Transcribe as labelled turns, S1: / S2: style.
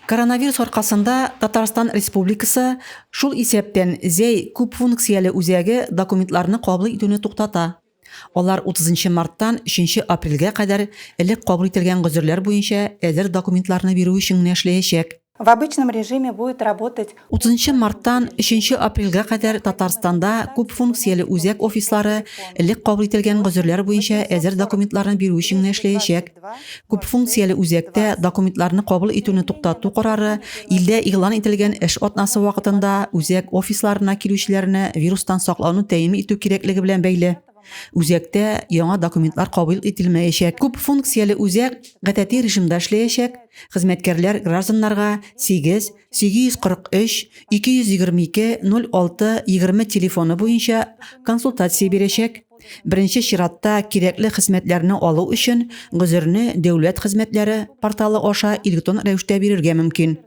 S1: Коронавирус аркасында Татарстан Республикасы, шул исәптән Зәй күпфункцияле үзәге документларны кабул итүне туктата. Алар 30 нчы марттан 3 нче апрельгә кадәр элек кабул ителгән гозерләр буенча әзер документларны бирү өчен генә эшләячәк.
S2: В обычном режиме будет работать.
S1: 30 нчы марттан 3 нче апрельгә кадәр Татарстанда күпфункцияле үзәк офислары элек кабул ителгән гозерләр буенча әзер документларны бирү өчен генә эшләячәк. Күпфункцияле үзәктә документларны кабул итүне туктату карары илдә игълан ителгән эш атнасы вакытында үзәк офисларына килүчеләрне вирустан саклауны тәэмин итү кирәклеге белән бәйле. Үзәктә яңа документлар кабул ителмәячәк. Күпфункцияле үзәк гадәти режимда эшләячәк, хезмәткәрләр гражданнарга 8 843 222 06 20 телефоны буенча консультация бирәчәк. Беренче чиратта кирәкле хезмәтләрне алу өчен гозерне Дәүләт хезмәтләре порталы аша электрон рәвештә бирергә мөмкин.